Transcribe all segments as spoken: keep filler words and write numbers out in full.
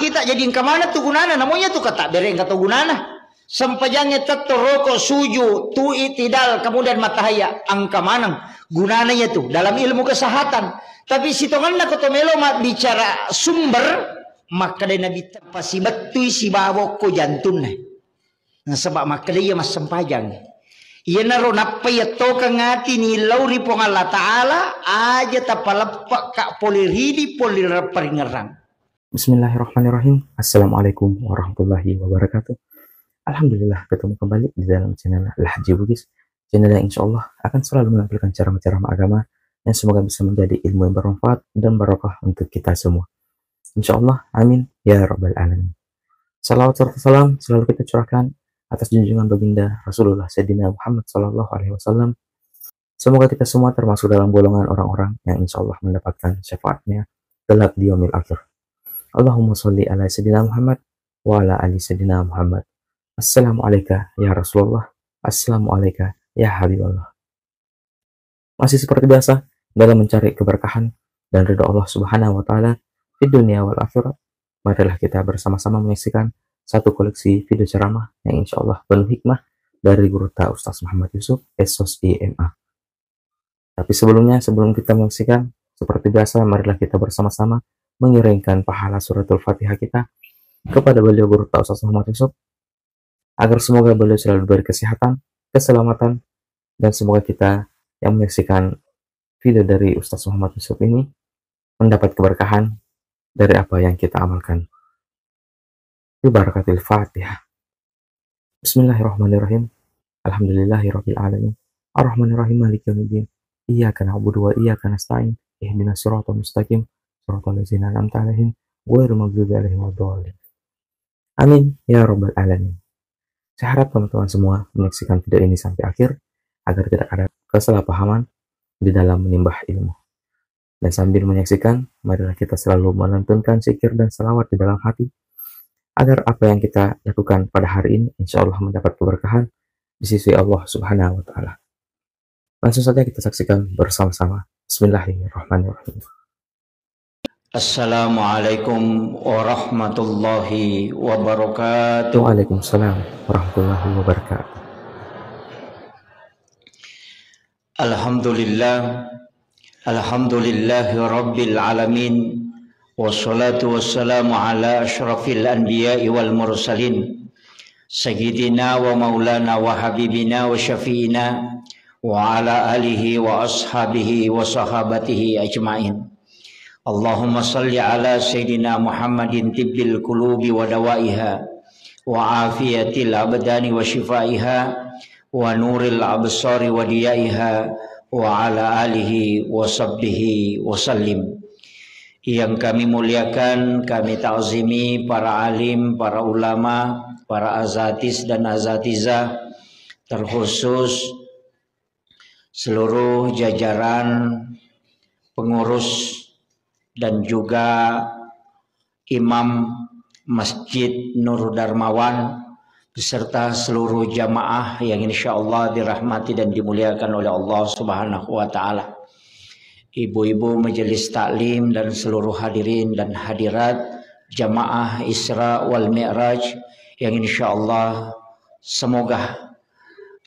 kita, jadi engka maneng tu gunana, namonya tu kata bereng kata gunana. Sempajangnge tetto roko suju tu itidal kemudian matahaya engka maneng gunana ya tu dalam ilmu kesehatan. Tapi sitonganna ko to melo ma bicara sumber, makkeda Nabi, pasibettui sibawa ko jantunna. Nasaba makkeda iya massempajang. Iyanaro nappa iyattokeng ati nillau ri Puang Allah Ta'ala, aja tapaleppe'ka pole ridi, pole paringerrang. Bismillahirrahmanirrahim. Assalamualaikum warahmatullahi wabarakatuh. Alhamdulillah, ketemu kembali di dalam channel Lahji Bugis. Channel yang insya Allah akan selalu menampilkan ceramah-ceramah agama yang semoga bisa menjadi ilmu yang bermanfaat dan barokah untuk kita semua. Insya Allah, amin ya rabbal alamin. Salawat serta salam selalu kita curahkan atas junjungan baginda Rasulullah Sayyidina Muhammad sallallahu alaihi wasallam. Semoga kita semua termasuk dalam golongan orang-orang yang insya Allah mendapatkan syafaatnya kelak di yaumil akhir. Allahumma sholli ala Sayyidina Muhammad wa ala ali Sayyidina Muhammad. Assalamualaikum ya Rasulullah. Assalamualaikum ya Habiballah. Masih seperti biasa, dalam mencari keberkahan dan ridho Allah Subhanahu wa Ta'ala di dunia wal akhirat, marilah kita bersama-sama menyaksikan satu koleksi video ceramah yang insya Allah penuh hikmah dari Guru Ta Ustaz Muhammad Yusuf, S O S I M A. Tapi sebelumnya, sebelum kita menyaksikan, seperti biasa, marilah kita bersama-sama mengiringkan pahala suratul Fatihah kita kepada beliau Guru Ta Ustaz Muhammad Yusuf, agar semoga beliau selalu diberi kesehatan, keselamatan, dan semoga kita yang menyaksikan video dari Ustaz Muhammad Yusuf ini mendapat keberkahan dari apa yang kita amalkan. Bi barakatil Fatihah. Bismillahirrahmanirrahim. Alhamdulillahirabbil alamin. Arrahmanirrahim, maliki yaumiddin. Iyyaka na'budu wa iyyaka nasta'in. Ihdinas siratal mustaqim. Siratal ladzina an'amta 'alaihim, ghairil maghdubi 'alaihim waladdallin. Amin ya rabbal alamin. Saya harap teman-teman semua menyaksikan video ini sampai akhir agar tidak ada kesalahpahaman di dalam menimbah ilmu. Dan sambil menyaksikan, marilah kita selalu melantunkan zikir dan salawat di dalam hati, agar apa yang kita lakukan pada hari ini, insya Allah mendapat keberkahan di sisi Allah Subhanahu wa Ta'ala. Langsung saja kita saksikan bersama-sama. Bismillahirrahmanirrahim. Assalamualaikum warahmatullahi wabarakatuh. Waalaikumsalam warahmatullahi wabarakatuh. Alhamdulillah. Alhamdulillahi rabbil alamin. Wassalatu wassalamu ala asyrafil anbiya'i wal mursalin. Sayyidina wa maulana wa habibina wa syafi'ina wa ala alihi wa ashabihi wa sahabatihi ajma'in. Allahumma salli ala Sayyidina Muhammadin tibbil qulubi wa dawaiha, wa afiyatil abdani wa shifaiha, wa nuril absari wa diyaiha, wa ala alihi wa sahbihi wa sallim. Yang kami muliakan, kami ta'zimi para alim, para ulama, para azatis dan azatizah, terkhusus seluruh jajaran pengurus dan juga imam Masjid Nur Darmawan beserta seluruh jamaah yang insya Allah dirahmati dan dimuliakan oleh Allah Subhanahu wa Ta'ala. Ibu-ibu majelis taklim dan seluruh hadirin dan hadirat jamaah Isra wal Mi'raj yang insya Allah semoga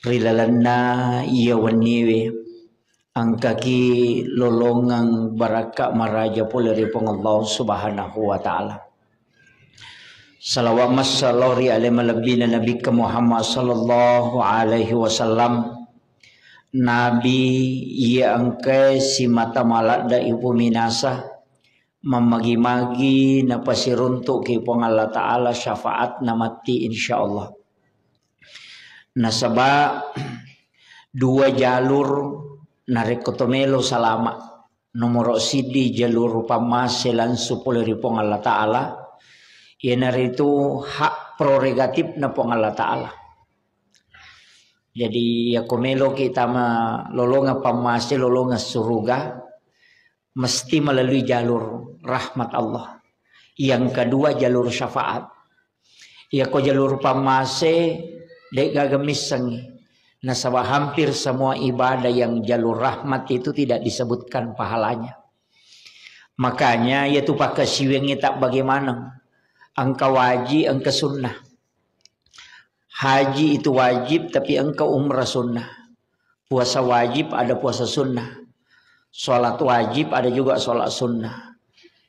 ri lalenna iya wenniwe engkaki lolongeng barakka maraja pole ri Puang Allah Subhanahu wa Ta'ala. Salawat massalawat ri ale malebbina Nabikka Muhammad sallallahu alaihi wasallam. Nabi iya engkae simata maladde ipuminasa, mammagi-magi napasiruntuki Puang Allah Ta'ala syafaatna matti insyaallah. Nasaba dua jalur narekko to melo salama. Nomoro siddi jalur pammase langsung pole ri Puang Allah Ta'ala, iyanaritu hak prerogatifna Puang Allah Ta'ala. Jadi, yako meloki tama lolongeng pammase, lolongeng suruga, mesti melalui jalur rahmat Allah. Yang kedua, jalur syafaat. Yako jalur pammase, de'gaga missengngi. Nasaba hampir semua ibadah yang jalur rahmat itu tidak disebutkan pahalanya. Makanya, yatu pakkasiwiangnge tabbage maneng. Engka wajib, engka sunnah. Haji itu wajib, tapi engka umrah sunnah. Puasa wajib, ada puasa sunnah. Sholat wajib, ada juga sholat sunnah.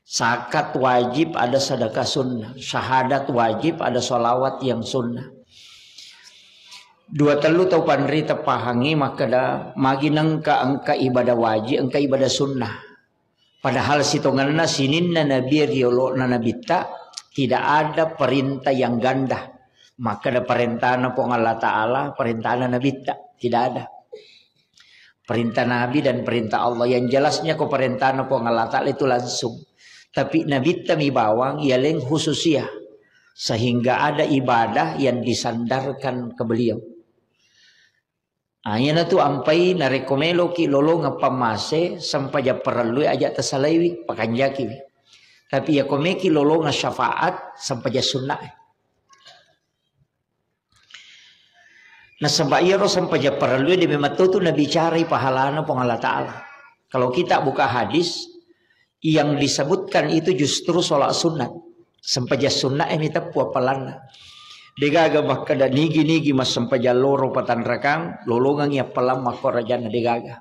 Zakat wajib, ada sedekah sunnah. Syahadat wajib, ada sholawat yang sunnah. Dua tellu tau panrita pahangi makkeda, magi nengka engka ibadah wajib, engka ibadah sunnah. Padahal sitongenna sininna nabi riolo'na nabitta, tidak ada perintah yang ganda. Makkeda perintahna Puang Allah Ta'ala, perintahna nabitta, tidak ada. Perintah Nabi dan perintah Allah. Yang jelasnya ko perintahna Puang Allah Ta'ala itu langsung. Tapi nabitta mi bawang, yaleng khususia. Sehingga ada ibadah yang disandarkan ke beliau. Ah, iyanatu ampai narekko meloki lolongeng pammase, sempajang parellue aja tasalaiwi, pakanjakiwi. Tapi iyako meki lolongeng syafaat, sempajang sunnae. Nasaba iyaro sempajang parellue de memang totu nabicarai pahalana Puang Allah Ta'ala. Kalau kita buka hadis, yang disebutkan itu justru sholat sunat. Sempajang sunat e miteppu appalanna. Degaga makkeda nigi-nigi massempajang loro patanrakang, lolongengi appalang makkorajanna, degaga.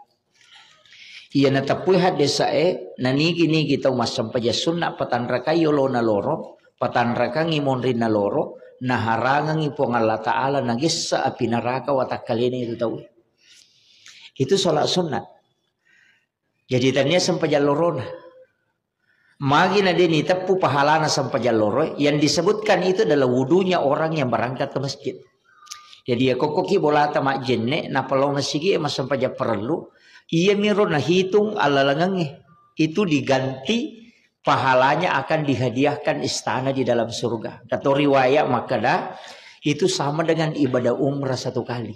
Iya nateppui haddesae, nanigi-nigi tau massempajang sunna patanrakai yolona loro, patanrakangi monrinna loro, naharangangi Puang Allah Ta'ala, nagessa api neraka watakkalena itu tau. Itu sholat sunat. Jadi tania sempajang lorona. Magi na de niteppu pahalana sempajang loroe, yang disebutkan itu adalah wudunya orang yang berangkat ke masjid. Jadi ya kokkoki bolata majjenne, napalao masigi e massempajang parellu, iya miro nahitung allalengengnge. Itu diganti pahalanya akan dihadiahkan istana di dalam surga. Kato riwayat makkeda, itu sama dengan ibadah umrah satu kali.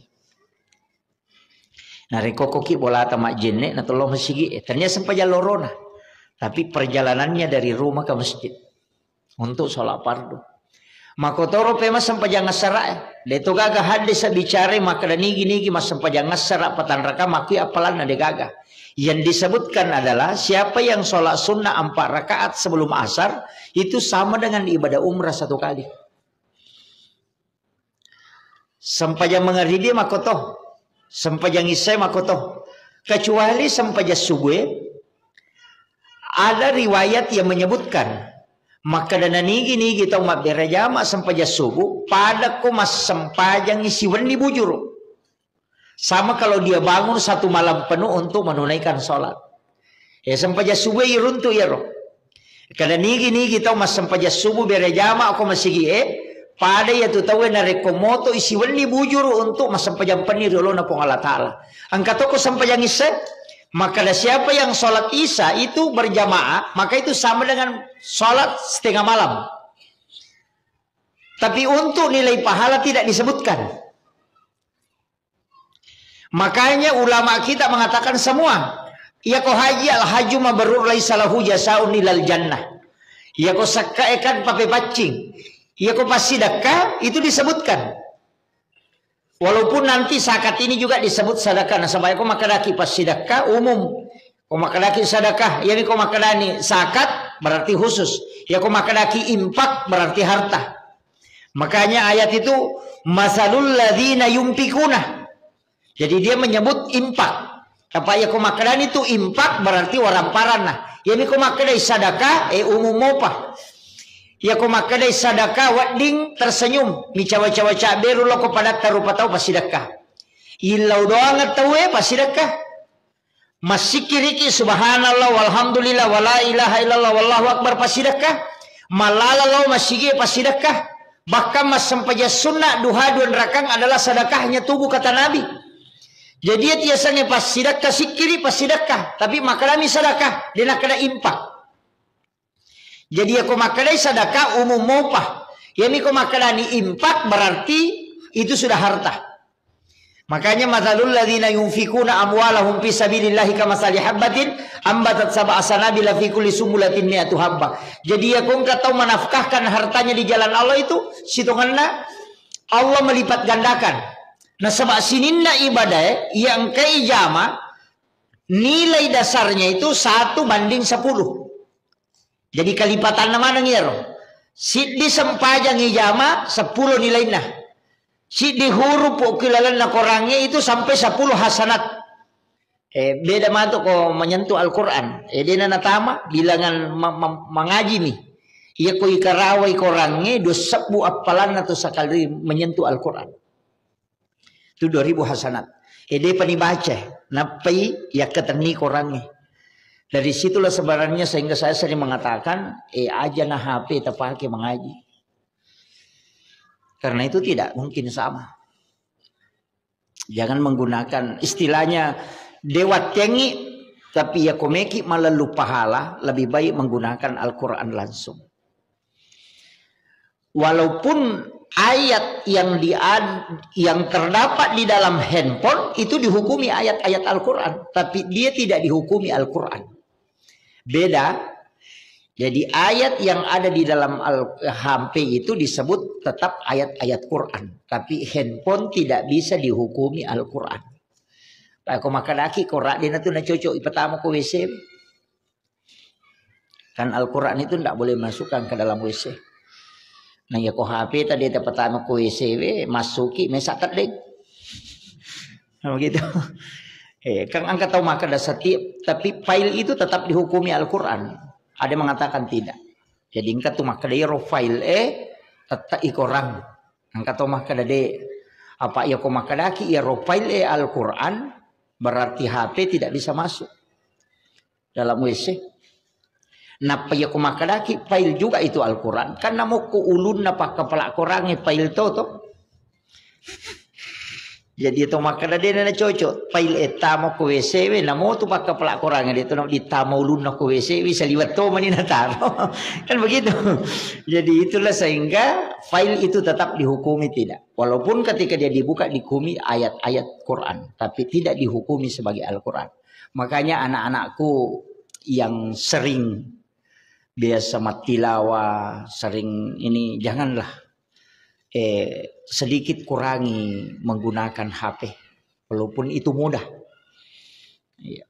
Narekko koki bolata majjenne, natollo masigi e. Tania sempajang lorona. Tapi perjalanannya dari rumah ke masjid. Untuk sholat fardu. Makotoro pema sempajang assara e. Deto gaga hadis bicara makkeda nigi-nigi massempajang assara patanraka makui appalanna de gaga. Yang disebutkan adalah siapa yang sholat sunnah empat rakaat sebelum asar, itu sama dengan ibadah umrah satu kali. Sempajang mangaribi makoto, sempajang isai makoto. Kecuali sempajang subuh, ada riwayat yang menyebutkan, makkeda nanigi-nigi tau mabbere jama sempajang subuh, pada ko massempajang siwenni bujuru. Sama kalau dia bangun satu malam penuh untuk menunaikan sholat. Ya, sempajang subuh iruntu iyaro. Kada nigi-nigi tau massempajang subuh bere jama ko masigi e, pada iya tu tau e narekko moto isi wenni bujuru untuk massempajang penni ri olona Puang Allah Ta'ala. Engka toko sempajang isya, maka ada siapa yang sholat isya itu berjamaah, maka itu sama dengan sholat setengah malam. Tapi untuk nilai pahala tidak disebutkan. Makanya ulama kita mengatakan semua, iya ko haji al haju mabrur laisa lahu jasaun ilal jannah. Iya ko sakka e kan pape paccing. Iya ko passidakka itu disebutkan. Walaupun nanti zakat ini juga disebut sedekah. Nasaba iya ko makkedaki passidakka umum. Ko makkedaki sedekah, iya ko makkedani zakat berarti khusus. Iya ko makkedaki infak berarti harta. Makanya ayat itu, "Masalul ladzina yunfikuna." Jadi dia menyebut infak. Apa iya ko makkedani tu infak berarti waramparanna. Iya ko makkedai sadaka, eh, umum mopa. Iya ko makkedai sadaka wedding tersenyum, micawa-cawa cabberu loko padatta rupa tau passidakka. Illau doang tau e passidakka. Massikkiriki subhanallah walhamdulillah wala ilaha illallah wallahu akbar passidakka. Mallala lao masigi passidakka. Bahkan massempajang sunna duha dua rakang adalah sedekahnya tubuh kata Nabi. Jadi iya tiasange passidakka sikkiri passidakka. Tapi makkedami sedekah, de nakkeda infak. Jadi iya ko makkedai sadaka umum mopa. Iyami ko makkedani infak berarti itu sudah harta. Makanya masalul ladzina yunfikuna amwalahum fi sabilillahi kamasali habbatin ambatat sab'a sanabila fi kulli sumbulatin mi'atu habba. Jadi iya ko engka tau menafkahkan hartanya di jalan Allah itu sitongenna Allah melipat gandakan. Nasaba sininna ibadah iya engkai jama nilai dasarnya itu satu banding sepuluh. Jadi kalipatanna maneng iyaro. Siddi sempajang ijama, seppulo nilainna. Siddi huruf pokki lalenna Korangnge itu sampai sepuluh hasanat. Eh, beda matu ko menyentuh Al-Quran. Eh, dena natama, bilangan ma-, ma-, mangajimi. Iya ko ikarawai Korangnge, dua sebbu appalanna tu sekali menyentuh Al-Quran. Itu dua ribu hasanat. Eh, depa nibaca, nappai yakkatenni Korangnge. Dari situlah sebenarnya sehingga saya sering mengatakan, eh, aja na H P tapake mengaji. Karena itu tidak mungkin sama. Jangan menggunakan istilahnya dewa tengi, tapi ya komeki malah lupa hala, lebih baik menggunakan Al-Quran langsung. Walaupun ayat yang di yang terdapat di dalam handphone itu dihukumi ayat-ayat Al-Quran, tapi dia tidak dihukumi Al-Quran. Beda. Jadi ayat yang ada di dalam Al-, H P itu disebut tetap ayat-ayat Quran, tapi handphone tidak bisa dihukumi Al-Quran. Pak, ko makkadaki Quran dena tu nacocok ipatama ko W C. Kan Al-Quran itu ndak boleh masukkan ke dalam W C. Nah, ya ko H P tadi tapatama ko W C we, masuki mesa teddeng. Nah, begitu. Eh, kan engka tau makkeda setiap, tapi file itu tetap dihukumi Al-Quran. Ada yang mengatakan tidak. Jadi engka tu makkeda iyaro file e tetap i Quran. Engka tau makkeda de. Apa iya ko makkedaki iyaro file e Al-Quran, berarti H P tidak bisa masuk dalam W C. Nappa iya ko makkedaki file juga itu Al-Quran, kan namokko ulunna pakkapala Qurangnge file to to. Jadi to makkeda dena na cocok file e tama ko W C we, namo tu pakkapala Qurangnge de to na ditama ulunna ko W C we, saliwat to mani nataro. Kan begitu. Jadi itulah sehingga file itu tetap dihukumi tidak. Walaupun ketika dia dibuka dihukumi ayat-ayat Quran, tapi tidak dihukumi sebagai Al-Quran. Makanya anak-anakku yang sering biasa mattilawa, sering ini, janganlah, eh, sedikit kurangi menggunakan H P, walaupun itu mudah. Iya.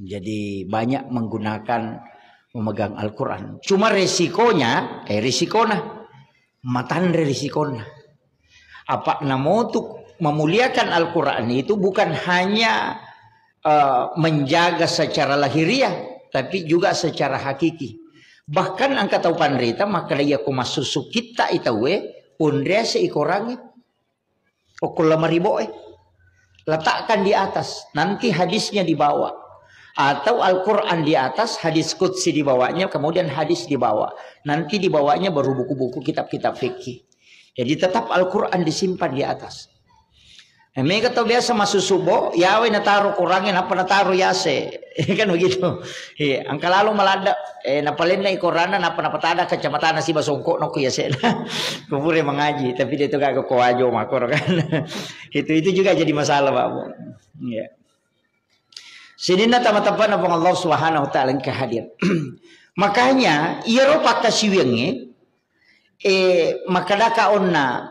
Jadi banyak menggunakan, memegang Al-Quran. Cuma resikonya, eh, resikona, matanre resikona. Apa namotuk memuliakan Al-Quran itu bukan hanya, eh, menjaga secara lahiriah, tapi juga secara hakiki. Bahkan engka tau panrita makkeda iya ko massusu kitta i tauwe, onrease i Korangnge. Okko lemari boe. Letakkan di atas, nanti hadisnya di bawah. Atau Al-Quran di atas, hadis qudsi di bawahnya, kemudian hadis di bawah. Nanti di bawahnya baru buku-buku kitab-kitab fikih. Jadi tetap Al-Quran disimpan di atas. Eh, mega tau biasa masuk subuh, yawe nataro Qurangnge, napa nataro yase. Kan begitu. Iya, engka lalo maladde, eh, napalennai Quranna, napa napatada kacamatana siba songkokno ku yasena. Kupure mengaji, tapi dia tu kagak ko ajo makoro kan. Itu, itu juga jadi masalah, Pak Bu. Iya. Sininna tama-tamana Puang Allah Subhanahu wa Ta'ala engka hadir. Makanya, iyaro pakkasiwiangnge, eh, makkedaka onna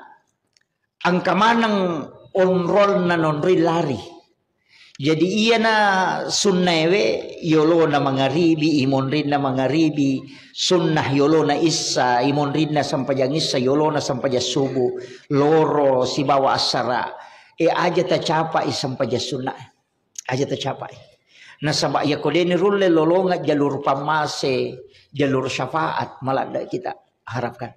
engka maneng onrolna nonroi lari. Jadi iyana sunnaewe yolona mangaribi, imonrinna mangaribi, sunnah yolona issa, imonrinna sempajang issa, yolona sempajang subuh, loro sibawa assara. E, aja tacapai sempajang sunnah. Aja tacapai. Nasaba iyako deni rulle lolonga jalur pammase, jalur syafaat, maladde kita harapkan.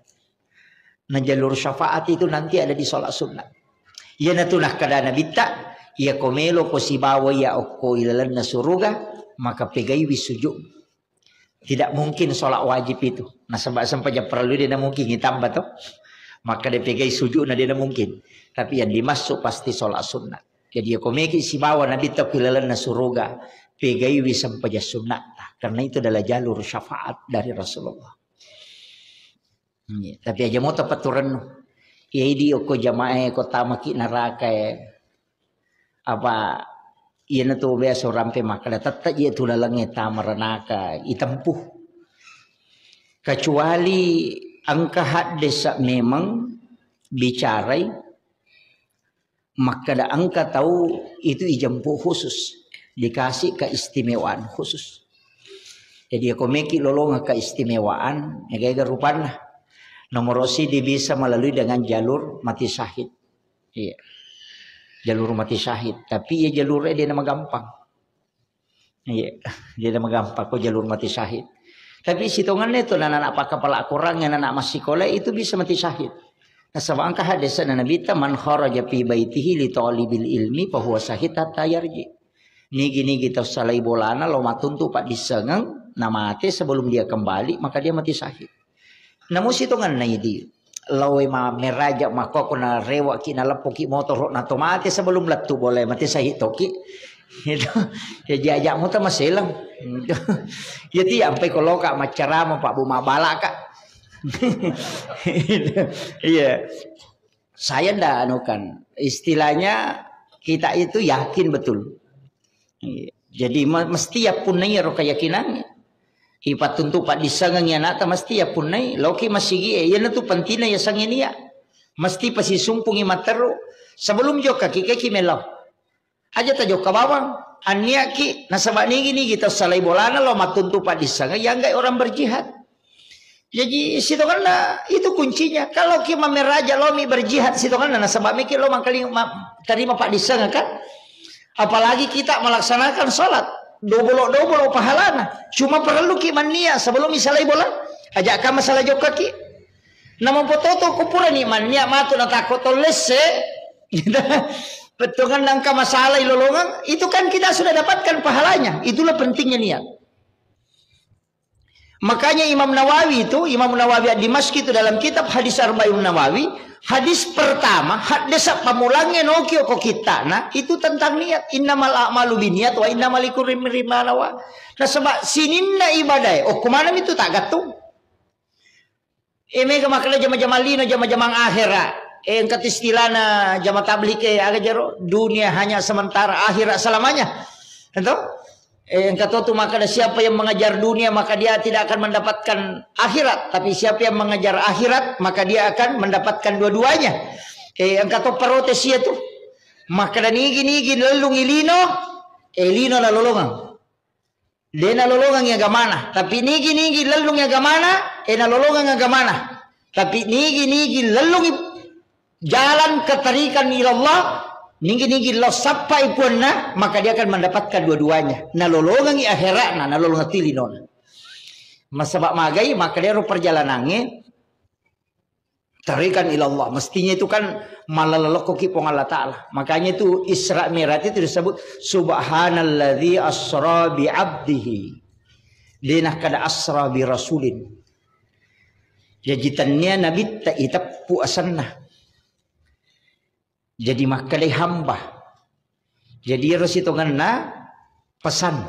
Nah, jalur syafaat itu nanti ada di sholat sunnah. Iyanatu nakkeda Nabitta, iyako melo ko sibawa iya okko ilalenna suruga, maka pegaiwi sujud. Tidak mungkin sholat wajib itu. Nasaba sempajang parellu de na mungkin ditambah to. Maka dia pegai sujud na de na mungkin. Tapi yang dimaksud pasti sholat sunnah. Jadi iyako meki sibawa Nabitta okko ilalenna suruga, pegaiwi sempajang sunnah. Karena itu adalah jalur syafaat dari Rasulullah. Iya, tapi aja mo tapaturennu. Iya, idi okko jamaah e, ko tamaki neraka e. Apa iyanatu biasa rampe makkeda tette je tu lalengnge tama ranaka itempuh. Kecuali engka haddesa memang bicarai makkeda engka tau itu ijempu khusus, dikasih keistimewaan khusus. Jadi, ya, ko meki lolongeng keistimewaan, ya, gaga rupanna. Nomor siji bisa melalui dengan jalur mati syahid. Iya. Jalur mati syahid. Tapi ya jalurnya dia nama gampang. Iya, dia nama gampang ko jalur mati syahid. Tapi sitongannya itu anak-anak pakapala Quran, anak-anak masih sekolah itu bisa mati syahid. Nasaba engka hadisna Nabitta, "Man kharaja fi baitihi li talibil ilmi fa huwa syahid hatta yarji." Nigi-nigi tau salai bolana lo matuntu paddissengeng, namate sebelum dia kembali, maka dia mati syahid. Namu sitonganna idi, lawe ma-, meraja makkoko na rewaki na leppoki motoro na to mate sebelum lettu boleh mati syahid toki. Itu, ya, jajakmu ta maselang. Itu. Ya, ti ampai koloka macarama Pak Bu mabalaka. Iya. Saya ndak anu kan, istilahnya kita itu yakin betul. Iya. Jadi me-, mesti ya punnai ro keyakinan. Ipattuntu paddissengeng ya nata mesti ya punnai. Loki masigi, eh, iya natu pentingnya ya sanginia. Mesti pasisumpungi matteru. Sebelum jokka ki, keki melo. Aja tajokka bawang. Anniaki, nasaba nigi-nigi tau salai bolana lo mattuntu paddissengeng, ya enggai orang berjihad. Jadi, sitonganna itu kuncinya. Kalau ki mameraja lo mi berjihad sitonganna, nasaba miki lo mangkali ma-, terima paddissengeng kan? Apalagi kita melaksanakan sholat. Dobolo-dobolo pahalana. Cuma perlu ki mannia sebelum misalai bola. Aja ka masalah jokka ki. Namu pototo kupurani mannia matu natakko tollesse. Pettongan nangka masalah ilolongan, itu kan kita sudah dapatkan pahalanya. Itulah pentingnya niat. Makanya Imam Nawawi itu, Imam Nawawi Ad-Dimashqi itu dalam kitab Hadis Arba'in Nawawi, hadis pertama, haddesa pamulangnge noki oko kittana, itu tentang niat. Innamal a'malu binniat wa innama likulli imri'in ma nawa. Nasaba sininna ibadae, okko maneng itu tak gattung. Eh, mega makkeda jama-jama lino, jama-jamang akhera. Eh, engka tu istilahna jama tablik, eh, aga jero? Dunia hanya sementara, akhirat selamanya. Itu? Eh, engka to tu makkeda siapa yang mengejar dunia, maka dia tidak akan mendapatkan akhirat. Tapi siapa yang mengejar akhirat, maka dia akan mendapatkan dua-duanya. Eh, engka to protes iya tu. Makkeda nigi-nigi lellungi lino, eh, lino nalolongeng. De nalolongengngi agamana, tapi nigi-nigi lellungi agamana, eh, nalolongeng agamana. Tapi nigi-nigi lellungi jalan kettarikan ilallah, nigi-nigi lao sappai puanna, maka dia akan mendapatkan dua-duanya. Nalolongengngi akhera'na, nalolongeng tu linona. Masaba magai, maka dia ro perjalanangnge, tarikan ilallah. Mestinya itu kan malalokkoki Puang Allah Ta'ala. Makanya itu Isra Mi'raj itu disebut, "Subhanalladzi asra bi abdihi." De nakkeda asra bi rasulin. Jaji tennia nabitta iteppu asenna. Jadi makkedai hamba. Jadi ero sitongenna pesan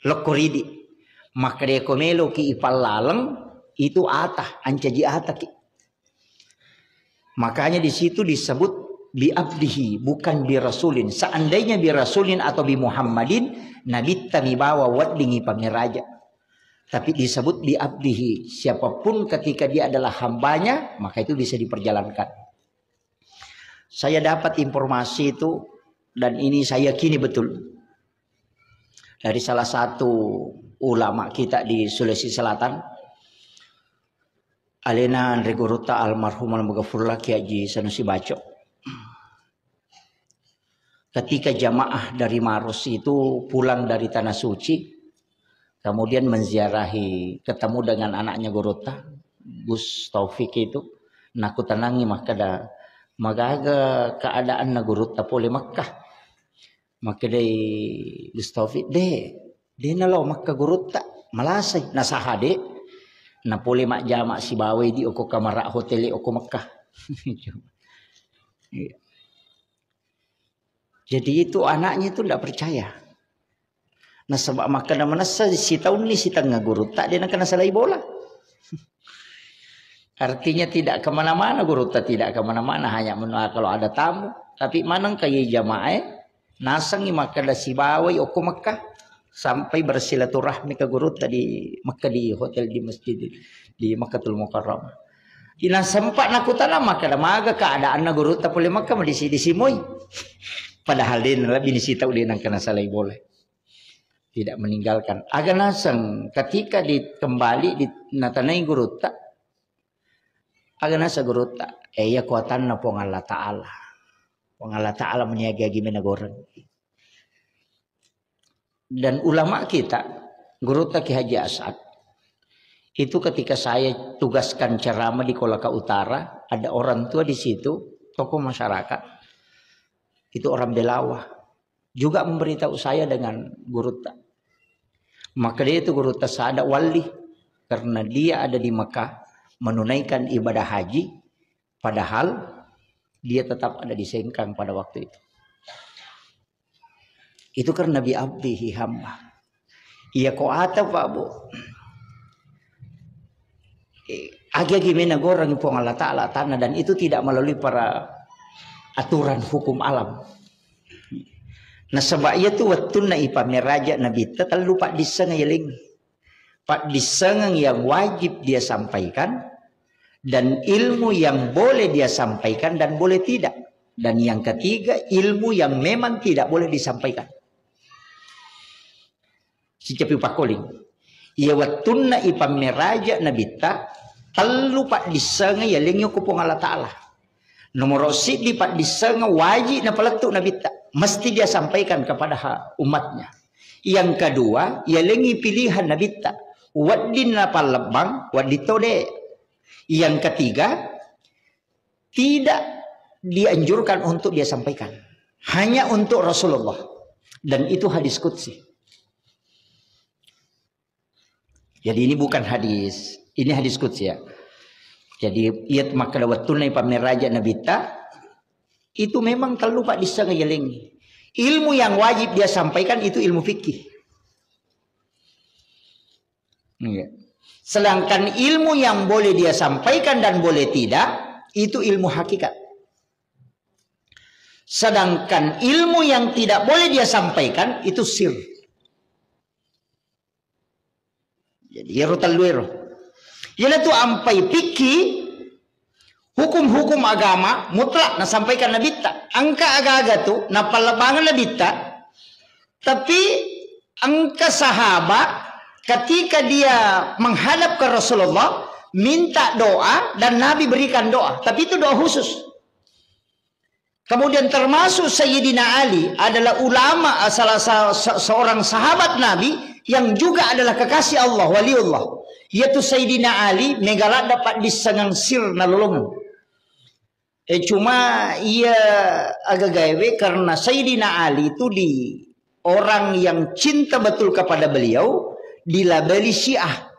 lokko ridi. Makkedai ko meloki ipallaleng itu ata, ancaji ataki. Makanya di situ disebut bi abdihi, bukan bi rasulin. Seandainya bi rasulin atau bi Muhammadin, nabitta mi bawa weddingi pameraja. Tapi disebut bi abdihi. Siapapun ketika dia adalah hambanya, maka itu bisa diperjalankan. Saya dapat informasi itu, dan ini saya yakini betul, dari salah satu ulama kita di Sulawesi Selatan, alena Anre Gurutta almarhum almaghfurlah Kiai Haji Sanusi Baco. Ketika jamaah dari Maros itu pulang dari Tanah Suci, kemudian menziarahi, ketemu dengan anaknya Gurutta, Gus Taufik itu, nakutanangi makkeda, "Magaga keadaanna Gurutta pole Mekkah?" Makkedai Gus Taufik, "De, de nalao Mekkah Gurutta, malasai, nasaha de, napole majjama sibawai di oko kamara hotel oko Mekkah." Iya. Jadi itu anaknya itu ndak percaya. Nasaba makkeda manessa sitaunni sitengnga Gurutta, de nengka nasalai bola. Artinya tidak kemana-mana Gurutta, tidak kemana-mana, hanya menua kalau ada tamu. Tapi maneng kayi jamaah, nasengngi makkeda sibawai okko Mekkah, sampai bersilaturahmi ke Gurutta di Mekkah, di hotel, di masjid, di Makkatul Mukarramah. Ina sempat nakutana makkeda, "Maga keadaanna Gurutta pole Mekkah madisi-disi moi?" Padahal de lebih ni sitau de nengka nasalai bola. Tidak meninggalkan. Aga naseng ketika di, kembali di, natanai gurutta, aga naseng gurutta, eh, iya kuatanna Puang Allah Ta'ala. Puang Allah Ta'ala meniagi-agi mena goreng. Dan ulama kita, gurutta Ki Haji As'ad, itu ketika saya tugaskan ceramah di Kolaka Utara, ada orang tua di situ, tokoh masyarakat, itu orang Belawa, juga memberitahu saya dengan gurutta. Maka dia itu gurutta sada wali, karena dia ada di Mekah menunaikan ibadah haji, padahal dia tetap ada di Sengkang pada waktu itu. Itu karena bi abdihi hamba. Iya ko ata, Pak, Bu. Eh, agi-agi mena goreng Puang Allah Ta'ala tanah, dan itu tidak melalui para aturan hukum alam. Nasaba iya tu wettunna ipammeraja Nabitta tellu paddisseng yeleng. Paddissengeng yang wajib dia sampaikan, dan ilmu yang boleh dia sampaikan dan boleh tidak. Dan yang ketiga, ilmu yang memang tidak boleh disampaikan. Sicapi pakkoling. Iya wettunna ipammeraja Nabitta, tellu paddissengeng yeleng ko Puang Allah Ta'ala. Nomoro siddi paddissengeng wajib napalettu Nabitta. Mesti dia sampaikan kepada ha-, umatnya. Yang kedua, yalengi pilihan Nabitta. Wedding napallebbang, wedding tode. Yang ketiga, tidak dianjurkan untuk dia sampaikan. Hanya untuk Rasulullah. Dan itu hadis qudsi. Jadi ini bukan hadis, ini hadis qudsi ya. Jadi iya makkeda wettunna ipammeraja Nabitta, itu memang tellu paddissengeng yeleng. Ilmu yang wajib dia sampaikan itu ilmu fikih. Iya. Sedangkan ilmu yang boleh dia sampaikan dan boleh tidak, itu ilmu hakikat. Sedangkan ilmu yang tidak boleh dia sampaikan, itu sir. Jadi, iyaro tellu ero. Iyanatu ampai fikih, hukum-hukum agama mutlak nasampaikan Nabitta. Engka aga-aga tu napallebbangeng Nabitta, tapi engka sahabat ketika dia menghadap ke Rasulullah, minta doa dan Nabi berikan doa. Tapi itu doa khusus. Kemudian termasuk Sayyidina Ali adalah ulama, salah sa-, se-, seorang sahabat Nabi yang juga adalah kekasih Allah, waliullah. Yaitu Sayyidina Ali, mega ladda paddissengeng sir nalolongeng. Eh, cuma iya aga gaewe karena Sayyidina Ali itu di orang yang cinta betul kepada beliau, dilabeli Syiah.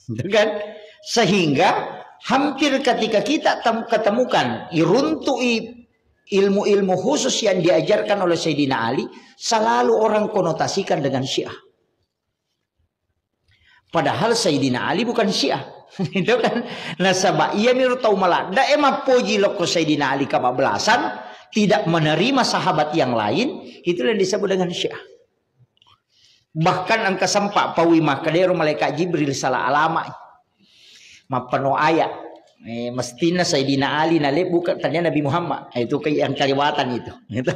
Gitu kan? Sehingga hampir ketika kita tem-, ketemukan, iruntu'i ilmu-ilmu khusus yang diajarkan oleh Sayyidina Ali, selalu orang konotasikan dengan Syiah. Padahal Sayyidina Ali bukan Syiah. Itu kan. Nasaba iya miru tau maladda e mappoji lokko Sayyidina Ali kebablasan, tidak menerima sahabat yang lain, itulah yang disebut dengan Syiah. Bahkan engka sempa paui makkeda ero malaikat Jibril salah alama. Mappano ayat. Eh, mestina Sayyidina Ali nalebbu ka tania Nabi Muhammad. Eh, itu ke yang kaliwatan itu. Gitu.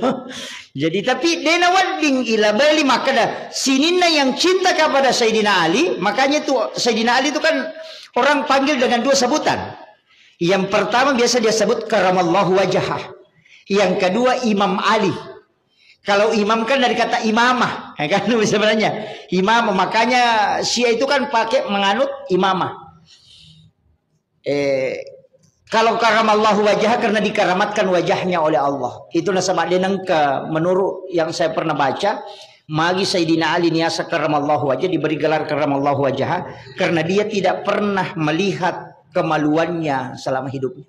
Jadi, tapi dena wedding ilabeli makkeda sininna yang cinta kepada Sayyidina Ali, makanya itu Sayyidina Ali itu kan orang panggil dengan dua sebutan. Yang pertama biasa dia sebut karamallahu wajhah. Yang kedua Imam Ali. Kalau imam kan dari kata imamah, ya kan, sebenarnya. Imamah, makanya Syiah itu kan pakai menganut imamah. Eh, kalau karamallahu wajhah karena dikeramatkan wajahnya oleh Allah. Itu nasaba de nengka, menurut yang saya pernah baca, magi Sayyidina Ali niasa karamallahu wajhah, diberi gelar karamallahu wajhah karena dia tidak pernah melihat kemaluannya selama hidupnya.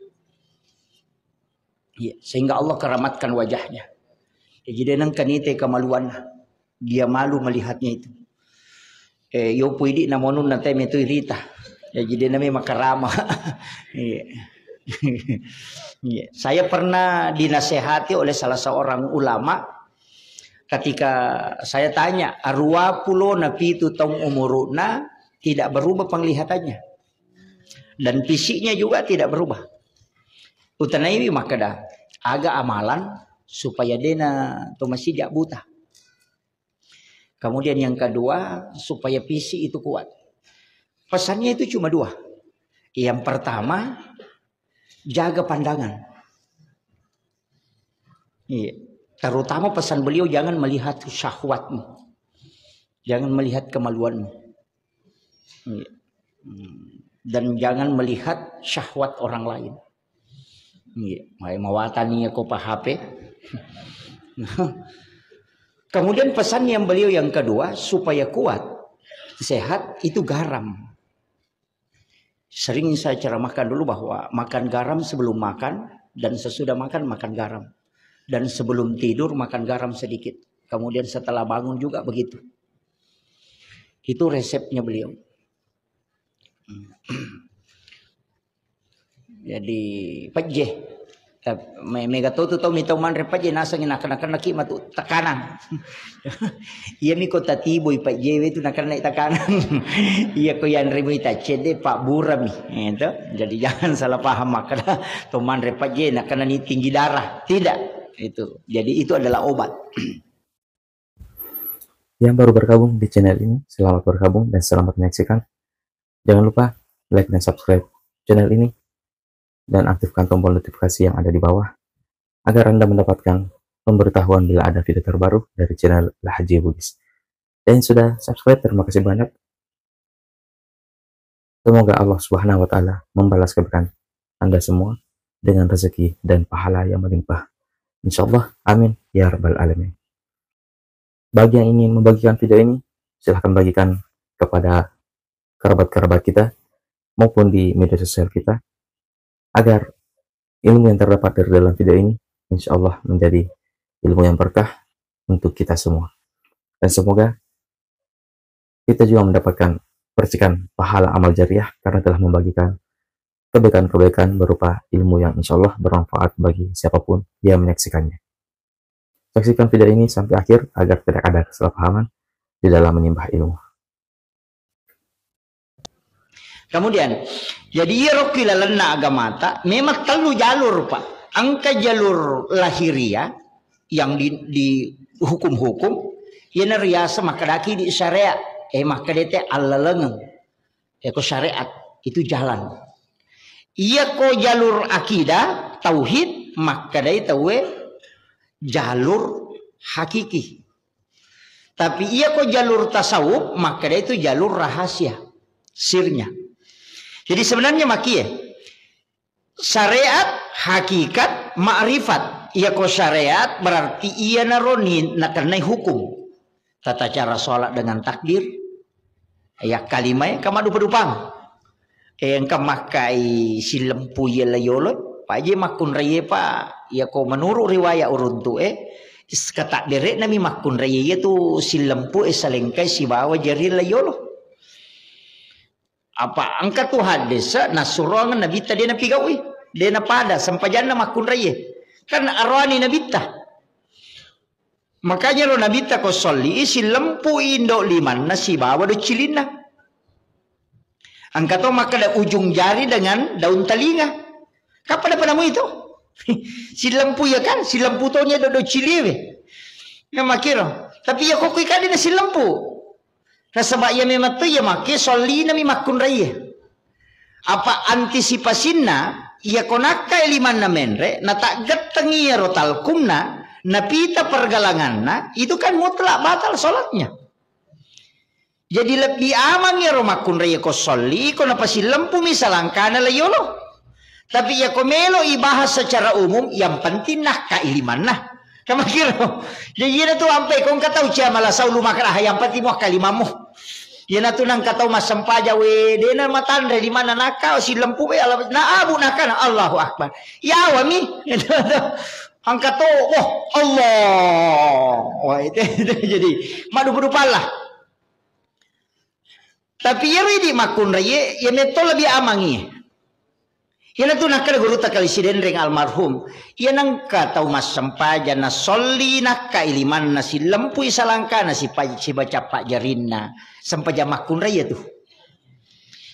Iya, sehingga Allah keramatkan wajahnya. Ya, jadi nengka nite kemaluan. Dia malu melihatnya itu. Eh, yo puidi namonun nanti metu irita. Ya, jadi nami makarama. Iya. Iya. Saya pernah dinasehati oleh salah seorang ulama ketika saya tanya, arua pulo na pitu taung umuruna tidak berubah penglihatannya. Dan fisiknya juga tidak berubah. Utanaiwi makkeda, aga amalan supaya dena to masija buta. Kemudian yang kedua, supaya fisik itu kuat. Pesannya itu cuma dua. Yang pertama, jaga pandangan. Iya. Terutama pesan beliau, jangan melihat syahwatmu. Jangan melihat kemaluanmu. Iya. Hmm. Dan jangan melihat syahwat orang lain. Iya, mai mawatani ya ko pa H P. Kemudian pesan yang beliau yang kedua, supaya kuat, sehat, itu garam. Sering saya ceramahkan dulu bahwa makan garam sebelum makan dan sesudah makan, makan garam. Dan sebelum tidur makan garam sedikit. Kemudian setelah bangun juga begitu. Itu resepnya beliau. Jadi pejje. Eh, me-, mega to tu tau mi tau manre pejje, nasengi nakenna-kennaki matu tekanan. Iya mi ko tatiboi pejje we tu nakenna tekanan. Iya ko yanre mi taccedde, pabburami. Gitu. Jadi jangan salah paham makkeda to manre pejje nakenna ni tinggi darah. Tidak. Itu. Jadi itu adalah obat. Yang baru bergabung di channel ini, selamat bergabung dan selamat menyaksikan. Jangan lupa like dan subscribe channel ini dan aktifkan tombol notifikasi yang ada di bawah agar Anda mendapatkan pemberitahuan bila ada video terbaru dari channel Lahaji Bugis. Dan yang sudah subscribe, terima kasih banyak. Semoga Allah Subhanahu wa Ta'ala membalas kebaikan Anda semua dengan rezeki dan pahala yang melimpah. Insya Allah, amin ya rabbal alamin. Bagi yang ingin membagikan video ini, silahkan bagikan kepada kerabat-kerabat kita maupun di media sosial kita, agar ilmu yang terdapat dari dalam video ini, insya Allah, menjadi ilmu yang berkah untuk kita semua. Dan semoga kita juga mendapatkan percikan pahala amal jariah karena telah membagikan kebaikan-kebaikan berupa ilmu yang insya Allah bermanfaat bagi siapapun yang menyaksikannya. Saksikan video ini sampai akhir agar tidak ada kesalahpahaman di dalam menimba ilmu. Kemudian, jadi iyaro ki lalenna agamata memang tellu jalur, Pak. Engka jalur lahiriah yang di, di hukum-hukum, iyana riaseng makkedaki di syariat, eh, makkedai te allalengeng. Eko syariat, itu jalan. Iyako jalur akidah, tauhid, makkedai tauwe jalur hakiki. Tapi iyako jalur tasawuf, makkedai itu jalur rahasia, sirnya. Jadi sebenarnya makie, syariat, hakikat, ma'rifat. Iyako syariat berarti iyanaro ni nakennai hukum. Tata cara sholat dengan takbir. Yakkalimai, engka maddupa-dupang. Eh, engka makkai sillempu iya la yolo. Paje makkunraie, Pak. Iyako menurut riwayat uruntu e, is-, katakbere nami makkunraie iya tu sillempu e salengkai sibawa jari la yolo. Apa engka tu hadis, nassuroang Nabitta de napigaui, de napada sempajanna makkunraie. Kan aroani Nabitta. Makanya ro Nabitta ko solli, sillempu indo limanna sibawa do cilinna. Engka to makkeda ujung jari dengan daun telinga. Kapan apa namu itu? Sillempu ya kan, sillempu to nia do, do ciliwe. Ya makiro. Tapi ya kokoi kade na sillempu. Nasaba iya memang to iya make sollinami makkunraie. Apa antisipasinna, iya ko nakkai limanna menre, nataggettengi iyaro talkunna, napita pergelanganna, itu kan mutlak batal sholatnya. Jadi lebbi amang iyaro makkunraie ko solli, ko napasilempumi salangkana la yolo. Tapi iya ko melo ibahas secara umum, yang penting nakkai limanna. Kamakiro. Jadi iyana tu ampe ko engka tau cia mala saulu makara yang penting muakka limammu. Iyana tu nangka tau massempajang we, dena matanre limanna nakka silempu we ala na abu nakana Allahu Akbar. Yawami. Angka to, wah, Allah. Wah, itu, itu jadi madupa-dupa lah. Tapi iyaro idi makkunraie, iya metto lebih amangi. Iyana tu nakkeda gurutta Kali Sidenreng almarhum, iya nengka tau massempajang na solli nakkai limanna, sillempui salangkana, sipa-, sibaca pajjarinna, sempajang makkunrai iya tu.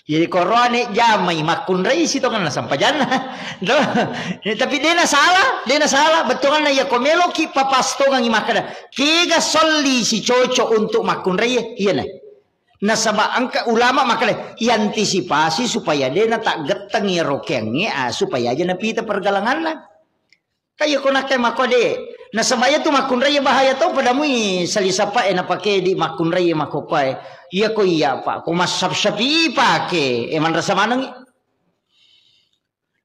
Jadi koroane jamai makkunrai sitongenna sampajanna. Tuh. Tapi dena salah, dena salah. Bettuanna iya ko meloki papastongangi makkeda, kega solli si cocok untuk makkunrai, iya na. Nasaba engka ulama makkeda, iantisipasi supaya dena taggetteng iyaro keangnge, ah, supaya aja napita pergalanganna. Ka iya ko nakkai makko de. Nasaba iya tu makkunrai bahaya to, pada mui sali sapa e napake di makkunrai makkokkoe. Iya ko iya, Pak, ko massap Syafi'i pake, e manrasa manengi.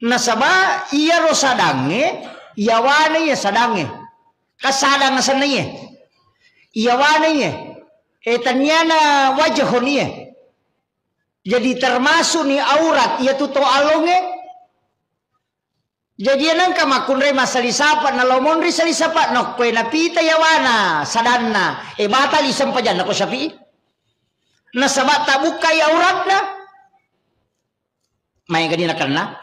Nasaba iyaro sadangnge, yawana iya sadangnge. Ka sadang asenna iya. Yawana iya. E tanniana wajhon iya. Jadi termasuk ni aurat iya tu to alonge. Jadi nengka makkunrai massali sapa, nalao monri sali sapa, nokkoe napita yawana sadanna, e, batali sempajanna ko Syafi'i. Nasaba tabukkai auratna. Maega ni nakenna.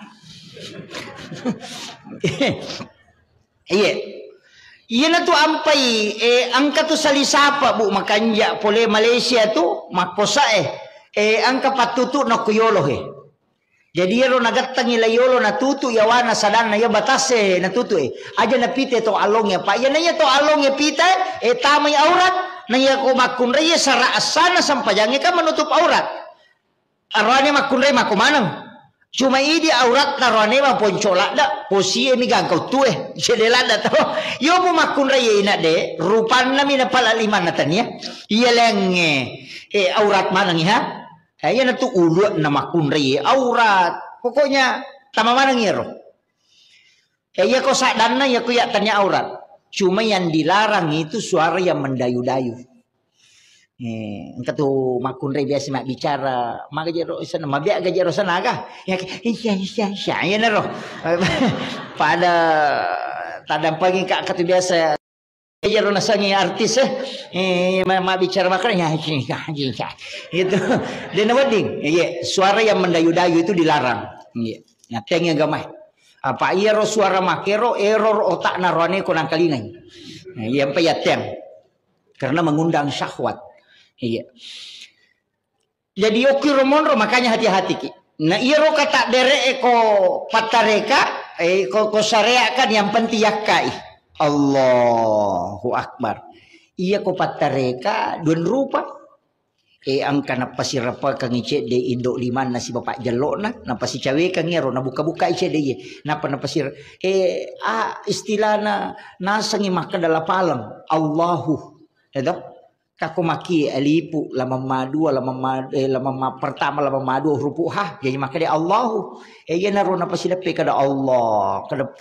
Iye. Iyana tu ampai, e, engka tu sali sapa, Bu, makanja pole Malaysia tu, makkosa e. E, engka pattutu nokko yolo he. Jadi iyaro nagattangi la yolo natutu yawana sadanna iya batase natutu e. Aja napite to alonge, Pak. Iyana iya to alonge pita e, tamai aurat. Na iya ko makkunrai iya sara assana sempajangnge kan menutup aurat. Aroane makkunrai mako maneng. Cuma idi aurat naroane maponco ladda, posie mi gangka uttue. Cede ladda to. Yo mu makkunrai ina de, rupanna mi napala limanna tania. Iya lengnge. E, aurat maneng ha. Eh, iyana tu ulu'na makkunrai aurat. Pokoknya tama maneng iyaro. Eh, iya ko saddanna, iya ko iya tania aurat. Cuma yang dilarang itu suara yang mendayu-dayu. Eh, engka tu makkunrai biasa mabbicara, maga jero sana, mabia ga jero sana aga. Ya, iya, iya, iya, iya, naro. Pada tadampangi ka, ka tu biasa. Iyaro nasengngi artis, eh. Eh, ma-, mabbicara makkeda, ya, ya, ya, ya. Gitu. De nawedding. Iya, suara yang mendayu-dayu itu dilarang. Iya. Nyatengi agama. Apa iyaro suara makero, error otakna roane ko nangkalingai. Nah, iya, empa yatteng. Karena mengundang syahwat. Iya. Jadi, okki ro monro, makanya hati-hati ki. Na iyaro kata bere e ko pattareka, eh, ko, ko syariat kan yang penting yakkai. Allahu Akbar. Iya ko pattareka dua rupa. Eh, engka napasirapakangi cedde indo limanna si bapak jellokna, napasicawekangi ero, nabuka-bukai cedde iye. Napa napasir-, eh, ah, istilahna nasengi makkeda lapaleng. Allahu. Ya toh? Kako maki alipu, lamamma dua, lamamma, eh, lamamma pertama, lamamma dua huruf ha, jadi makkeda Allahu. Eh, iyanaro napasideppe kada Allah, kada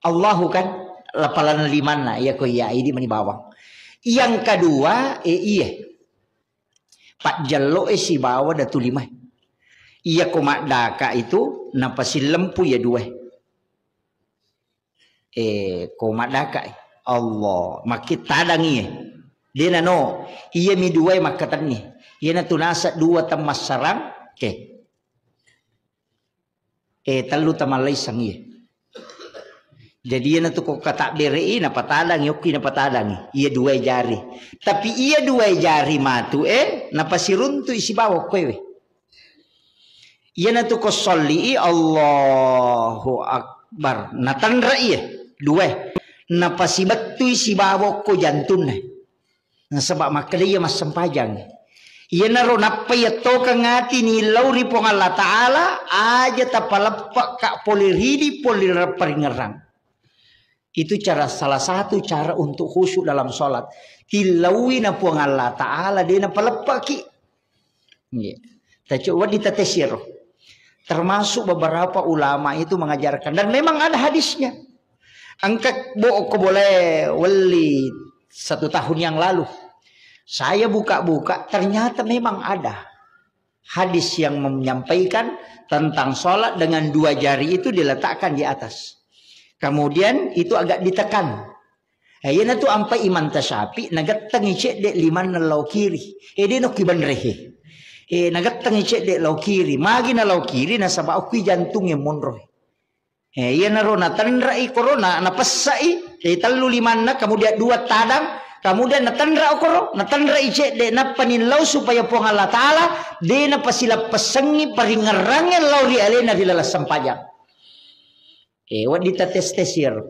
Allahu kan, lapalana limanna, iya ko iya, idi mani bawang. Yang kedua, eh, iya. Pajjello e sibawa datu lima. Iya ko maddaka itu, napasillempu iya dua. Eh, ko maddaka, Allah, makkittadang iye. De nano, iya mi duae makkatenni. Iyana tu nasa dua temmassarang, ke. Eh, tellu tamallaisang iye. Jadi iyana tu ko katabbere i, napatadangi, okki napatadangi. Iya duae jari. Tapi iya duae jari matu e, napasiruntui sibawa okkoewe. Iyanatu ko solli'i, Allahu Akbar. Natanra iya, dua. Napasibettui sibawa ko jantunna. Nasaba makkeda iya massempajang. Iyanaro nappa iyattokeng ati nillau ri Puang Allah Ta'ala, aja tapaleppe'ka pole ridi, pole ri paringerrang. Itu cara, salah satu cara untuk khusyuk dalam sholat. Tillaui na Puang Allah Ta'ala, de napaleppaki. Nggih. Tacu-, wedding tatesiro. Termasuk beberapa ulama itu mengajarkan. Dan memang ada hadisnya. Engka bo-, ko boleh weli satu tahun yang lalu. Saya buka-buka, ternyata memang ada hadis yang menyampaikan tentang sholat dengan dua jari itu diletakkan di atas. Kemudian itu agak ditekan. Eh, iyanatu ampai Imam Tasyafi, nagettengi cedde limanna lao kiri. Eh, de nokki benrehe. Eh, nagettengi cedde lao kiri. Magi na lao kiri, nasaba okki jantungnge monroe. Eh, iyanaro natenrai korona, napessai, eh, tellu limanna, kemudian dua tadang, Kemudian natenra okoro, natenra i cedde, nappa nillau supaya Puang Allah Ta'ala de napasilappessengngi paringerrangnge lao ri alena ri laleng sempajang. Eh, wedding ta tes-tes iyaro.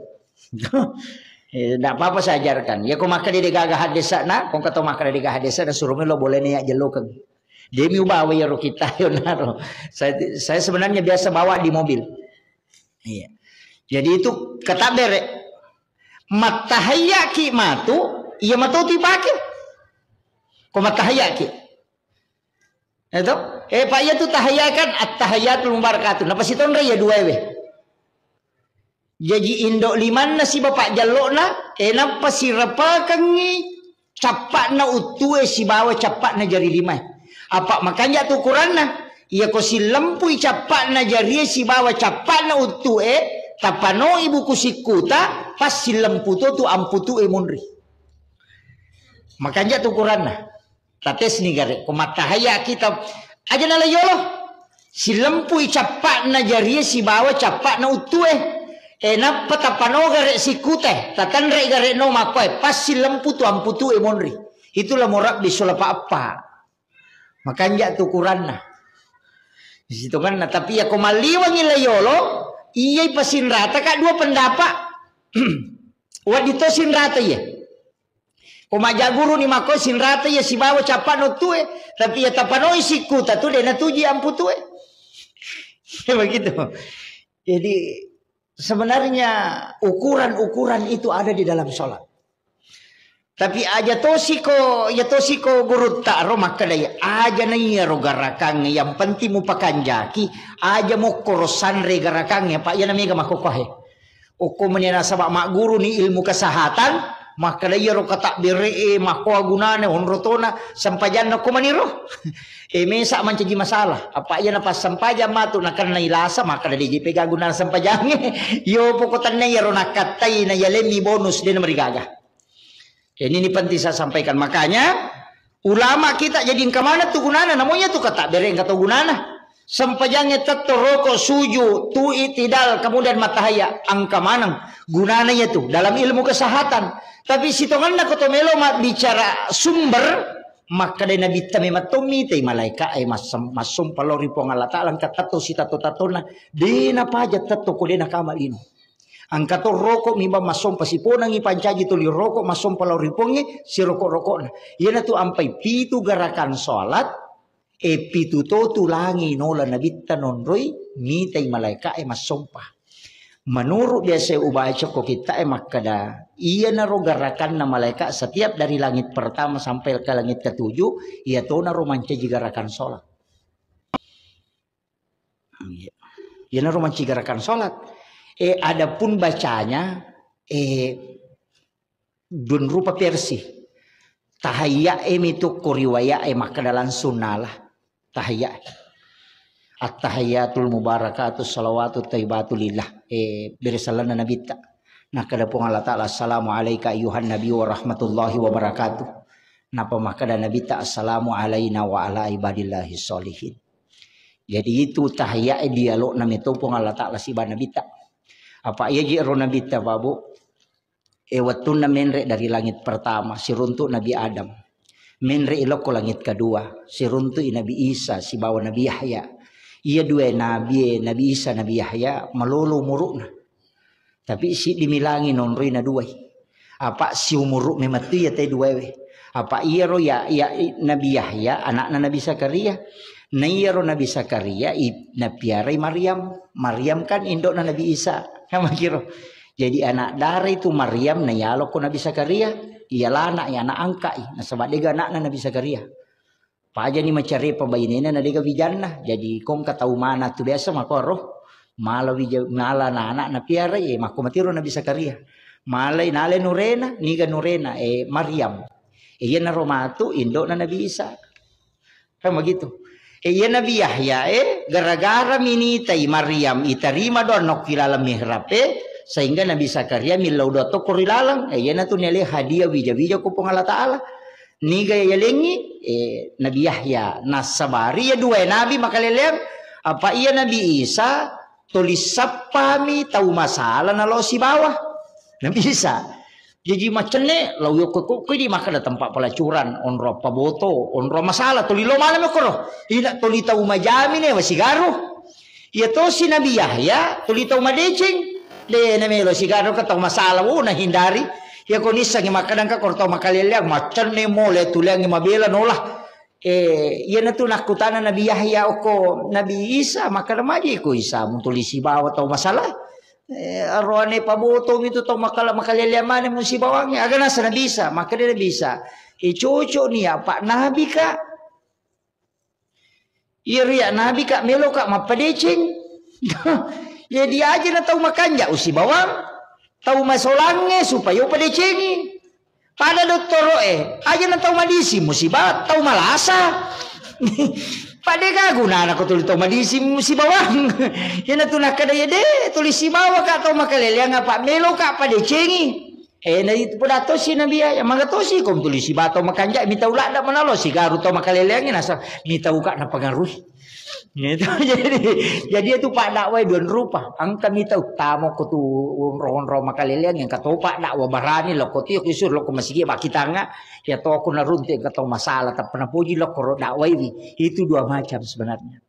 Eh, ndak apa-apa saya ajarkan. Ya, ko makkeda de gaga haddesana, ko engka to makkeda de gaga haddesana, suruh melo boleh nih ya jelokeng. Demi ubawa iyaro kita yonaro. Saya, saya sebenarnya biasa bawa di mobil. Iya. Jadi itu kata bere. Mattahayyaki matu, iya matu tu ipake. Ko mattahayyaki. Itu? Eh, Pak, iya tu tahiyya kan, at-tahiyyatul mubarakatuh. Napa sitonra iya dua ewe? Jaji indo limanna si bapak jallokna, eh, nappa sirepakengngi cappakna uttue sibawa cappakna jari limae. Apa makanja tu ukuranna, iya ko sillempui cappakna jarie sibawa cappakna uttue, tapanoi buku sikkuta, pas sillempu to tu amputue munri. Makanja tu ukuranna. Tatesni gare, ko mattahayya kita aja nala yolo. Silempui cappakna jarie sibawa cappakna uttue. E nappa tapano gare sikute, tatanre gare no makkoe, pas silempu tu amputue monri. Itulah murabbi sulapa eppa. Makanja tu ukuranna. Sitonganna, tapi ya ko malliwangi la yolo, iyai pasinrata ka dua pendapat. Waddi to sinrata iya. Ko majaguru ni mako sinrata iya sibawa cappakna uttue, tapi iya tapanoi sikkuta tu de natuji amputue. Ya begitu. Jadi sebenarnya ukuran-ukuran itu ada di dalam sholat. Tapi aja tosiko, ya tosiko gurutta ro makkeda iya, aja na iya ro garakangnge, yang penting mupakanjaki, aja mokkoro sanre garakangnge, Pak, iya na mega makkokohe. Okko meni nasaba magguru ni ilmu kesehatan, makkeda iyaro katabbere'e makkoa gunana onro tona sempajanna ko maniro. E mesa mancaji masalah. Apa iya napassempajang matu nakennai lasa, makkeda de je pega gunana sempajangnge. Yo poko tenne iyaro nakkattai na yalemmi bonus de namarigaga. Ini, ini penting saya sampaikan. Makanya ulama kita jadi engka maneng tu gunana, namonya tu kata bere engka to gunana. Sempajangnge tetto roko suju, tu itidal, kemudian matahaya, engka maneng gunana iya tu dalam ilmu kesehatan. Tapi sitonganna ko to melo mabbicara sumber, makkeda nabitta memang tommi tei malaika e massem-, massompa lao ri Puang Allah Taala engka tetto sitatto-tattona, de napaja tetto ko de nakama lino. Engka to roko mi bang massompa siponangi pancaji tuli roko massompa lao ri Puangnge siroko-rokona. Iyanatu ampai pitu gerakan salat, e pitu to tulangi nola nabitta nonroi mitai malaika e massompa. Menurut biasa ubaca ko kitta e makkeda, iyanaro gerakanna malaika setiap dari langit pertama sampai ke langit ketujuh, iya tonaro mancaji gerakan salat. Iya. Iyanaro mancaji gerakan salat. Eh, adapun bacanya, eh, dun rupa versi. Tahayya e mitu ko riwaya e makkeda langsung nala. Tahayya. At-tahayyatul mubarakatu salawatu taibatu lillah. Eh, bere sallanna nabitta. Nakkeda Puang Allah Ta'ala, "Assalamu alaika ayyuhan nabi wa rahmatullahi wa barakatuh." Napa makkeda nabitta, "Assalamu alaina wa ala ibadillahi sholihin." Jadi itu tahiyya e dialogna meto Puang Allah Ta'ala siba nabitta. Apa iya ji ro nabitta, Babu? E wettunna menre dari langit pertama, siruntu Nabi Adam. Menre ilokko langit kedua, siruntu i Nabi Isa sibawa Nabi Yahya. Iya dua nabi e, Nabi Isa, Nabi Yahya, malolo umurukna. Tapi siddi milangi nonroi na duai. Apa siumuru memettu iya te duaewe. Apa iyaro ya, ya, i-, Nabi Yahya, anakna Nabi Zakaria. Na iyaro Nabi Zakaria, i-, napiarai Maryam. Maryam kan indokna Nabi Isa. Kan makiro. Jadi anak dara itu Maryam na yaloko Nabi Zakaria. Iya lana, iya anak angka i. Nasaba dega anakna Nabi Zakaria. Pajani macarepa bainena na dega wijanna. Jadi kongka tau mana tu biasa makoro. Mala wija-, mala na anak napiara, eh, makko matiro Nabi Zakaria. Malai nale nurena, niga nurena, eh, Maryam. Eh, iyanaro matu indokna Nabi Isa. Kan begitu. Eh, iya Nabi Yahya, eh, gara-gara minitai Maryam, itarima doa nokki laleng mihrab, eh, sehingga Nabi Zakaria millau doa tokko ri laleng. Eh, iyanatu niale hadiah wija-wija ko Puang Allah Ta'ala. Niga yalengngi, eh, Nabi Yahya, nassabari iya dua nabi makaleleang, apa iya Nabi Isa, tuli sappami tau masala nalo sibawa. Nabi Isa. Jaji maccenne, lao yokko ko, ko di makkeda tempat pelacuran, onro paboto, onro masalah, tuli lo mana mekoro. Ina tuli tau majamine wasigaru. Iya tosi Nabi Yahya, tuli tau madeceng. De na melo sigaru ka tau masalah, wo na hindari. Iya ko nissangi makkeda engka koro tau makaleleang, maccenne mo le tuliangi mabela nola. Eh, iyanatu nakkutana Nabi Yahya okko Nabi Isa, makkeda maji ko Isa, mutuli sibawa tau masalah. Eh, aroane paboto mitu tau makala-, makaleleang mane musibawangnge. Aga nasa Nabi Isa, makkeda Nabi Isa, eh, cocok ni apa Nabi ka. Iya ria Nabi ka melo ka mappadeceng. Jadi aja na tau makanja usibawang, tau masolangnge supaya upadecengi. Pada dottoro'e, aja na tau madisi musiba, tau malasa. Pada ga gunana ko tuli tau madisi musibawang. Iyanatu nakkeda iya de, tuli sibawa ka tau makaleleang apa melo ka padecengi. Eh, na itu pada tosi Nabi Yahya, mangga tosi ko tuli siba tau makanja, mitau ladda manalo sigaru tau makaleleangi nasa mitau ka napengaruhi. Gitu. Jadi, jadi itu Pak dakwah dua rupa. Engka mitau tamo ko tu onro-onro makaleleang yang katopa dakwah barani lo ko tio kisur lo ko masigi bakitanga. Ya to ko narunti engka tau masalah tapi napoji lo ko ro dakwah ini. Itu dua macam sebenarnya.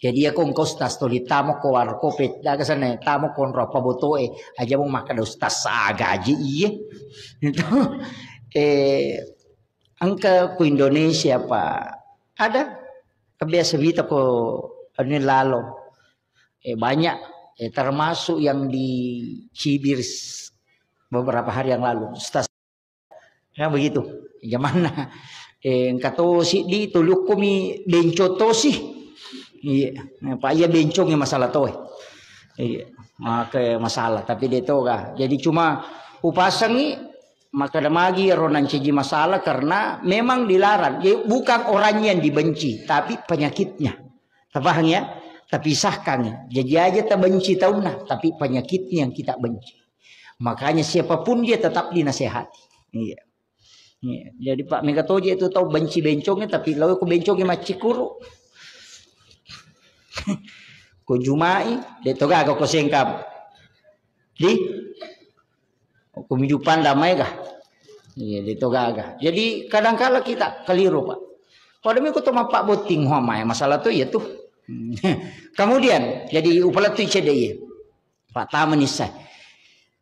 Jadi ya ko engka ustaz tuli tamo ko warkope daga sana tamo ko onro pabotoe aja mau makan ustaz aga aja iye. Itu eh Engka ku Indonesia, Pak, ada kebiasa wita ko anu lalo. Eh, banyak, eh, termasuk yang di Cibir s-, beberapa hari yang lalu. Ustaz, ya begitu. Zamanna. Eh, engka to siddi tulukkumi benco tosi. Iya. Nah, Pak, iya bencongi masalah to, eh. Iya. Maka masalah, tapi de toga. Jadi cuma upasangi Maka ada magi ro nancaji masalah karena memang dilarang. Jadi, bukan orangnya yang dibenci, tapi penyakitnya. Tapahang ya? Tapisahkan. Jadi aja tabenci taunna, tapi penyakitnya yang kita benci. Makanya siapapun dia tetap dinasehati. Iya. Iya. Jadi Pak Mega Toje itu tahu benci bencongnya, tapi lalu aku bencongnya macikuru. Ko jumai, de toga ko sengkam. Di? Ko mijupanda mai ga? Iya, de togaga. Jadi kadangkala kita keliru, Pak. Pada miko to mappabbotting ho mai masalah tu iya tu. Kemudian jadi upalettui cedde iya. Pak tama nissa.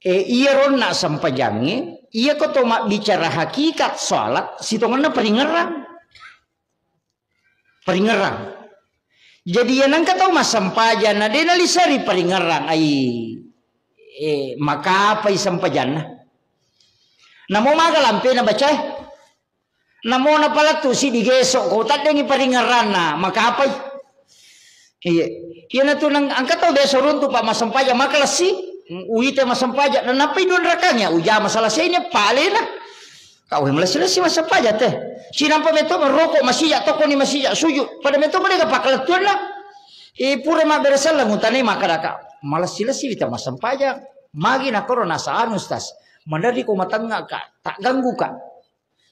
Eh, iya ronna sempajangnge, iya ko to mabbicara hakikat salat, sitongenna paringerang. Paringerang. Jadi iya nengka tau massempajang na de naliseri paringerang ai, eh, makapai sempajanna. Namo maga lampena bacae. Namo napalettu sidi gesok ko taddengi paringeranna makapai. Iya. Iyanatu nang engka tau biasa runtu pa massempajang makalessi. Uite massempajang dan nappai dua rakaatnya ujama selesai ini palena. Kau yang melessi-lessi massempajang teh. Sinampa meto merokok masija toko ni masija sujud. Pada meto mereka pakalettuanna. E pura mabbere selleng utanai makkadaka. Malessi-lessi wita massempajang. Magi nakoro nasa anu, Ustaz. Maderri ko matengnga ka, tak ganggu ka.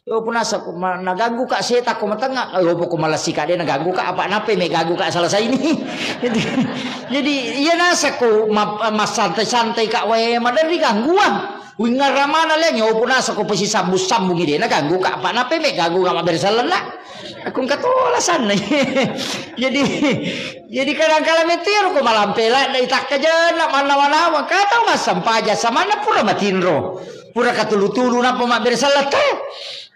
Yo punasa ko ma-, naganggu ka seta ko matengnga. Yo poko malessi ka de naganggu ka apa nape me ganggu ka selesai ini. Jadi, jadi iya nasa ko ma-, massantai-santai ka wae maderri gangguan. Wingngarra mana leng, yo punasa ko pasi sambung-sambung ide na ganggu ka apa nape me ganggu ka mabbere sellenna. Aku engka to alasanna. Jadi, jadi kadang kala metti ro ko malampe la dai takkajenna mannawa-nawa ka tau massempajang samanna pura matinro. Pura katulu-tulu nappa mabbere selleng te.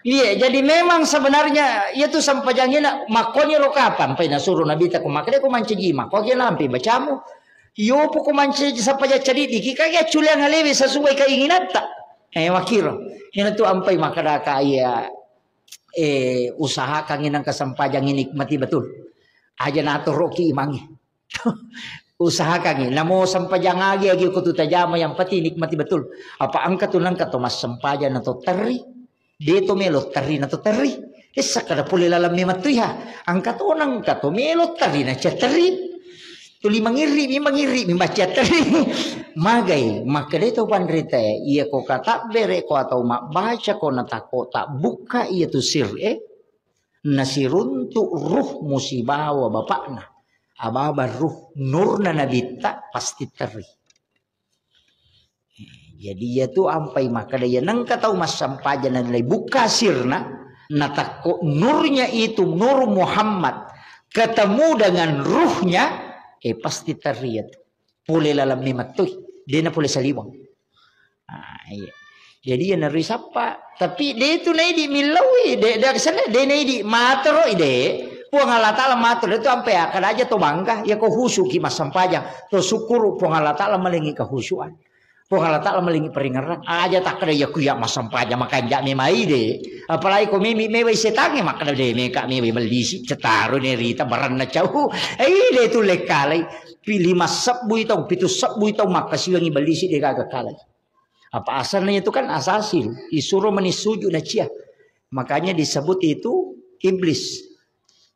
Iya, jadi memang sebenarnya iya tu sempajangina makkoni ro kapang pai nasuro Nabi ta ko makkeda ko mancaji makko ki lampe bacamu. Iyo poko mancaji sempajang cadiddiki kage acculeang alewe sesuai keinginanta. Eh, makiro. Ina tu ampai makkadaka iya, eh, usahakan inang kesempajang ini nikmati betul. Aja natoroki imangi. Usahakan namo sempajang agi agi ko tu tajama yang penting nikmati betul. Apa engka tu nangka to massempajang na to terri. De to melo terri na to terri. Essa kada pole lalang memang tu iha. Engka to nangka to melo terri na cia terri. Tuli mangirri mi, mangirri mi baca terri. Magai, makkeda to panrita, iya ko katabbere ko atau mabbaca ko na tako tabbukka iya tu sir e, nasiruntu ruh musibawa bapakna. Ababa ruh nurna nabitta pasti terri. Jadi, iya tu ampai makkeda, iya nengka tau massempajang nalai bukka sirna, natakko nurnya itu, nur Muhammad, ketemu dengan ruhnya, eh, pasti terria tu. Pole laleng memettoi, dena pole saliweng. Ah, iya. Jadi, iya nari sappa, tapi de tu naidi millaui, de, de sana de naidi matoro de. Puang Allah Ta'ala matoro de tu ampai akkeda aja to bangga, iya ko husuki massempajang, to syukuru Puang Allah Ta'ala malengi kehusuan. Puang Allah Ta'ala malingi paringerrang. Aja takkeda iya kuya massempajang makanja memai de. Apalagi ko memi mewai setangnge makkeda de meka mewai bellisi cetaro ne rita baranna cau. Eh, de tu lekkalai. Pi lima sebbu tau, pitu sebbu tau makkasiwangi bellisi de gaga kalai. Apa asalnya itu kan asasil. Isuro meni sujud na cia. Makanya disebut itu iblis.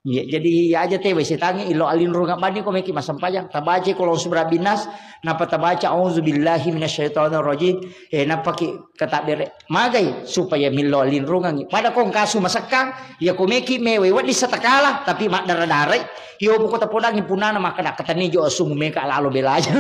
Iya, jadi iya aja tewai setangnge, illo alinrungang bani ko meki massempajang. Tabaca ko lao subra binas, napa tabaca auzubillahi minasyaitonirrajim. Eh, napa ki katabbere. Magai supaya millo alinrungangi. Pada ko engkasu masekkang, iya ko meki mewai wedding satakala, tapi maddara-darai. Iyo buko tapodangi punana makkeda katani jo asumu meka lalo bela aja.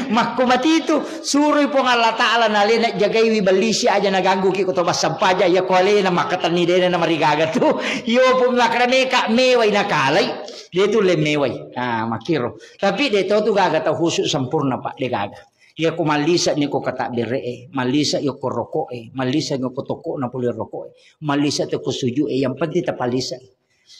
Makko mati itu, suroi Puang Allah Ta'ala nalena jagaiwi bellisi aja naganggu ki ko to massempajang, iya ko alena makkatenni dena na marigaga tu. Iyo pun makkeda meka mewai nakalai. De tu le mewai. Ah, makkiro. Tapi de to tu gaga tau khusyuk sempurna, Pak, de gaga. Iya ko mallisa ni ko katabbere'e, mallisa iyo ko roko'e, mallisa iyo ko toko'na pole roko'e, mallisa to ko suju'e, yang penting tapalisa.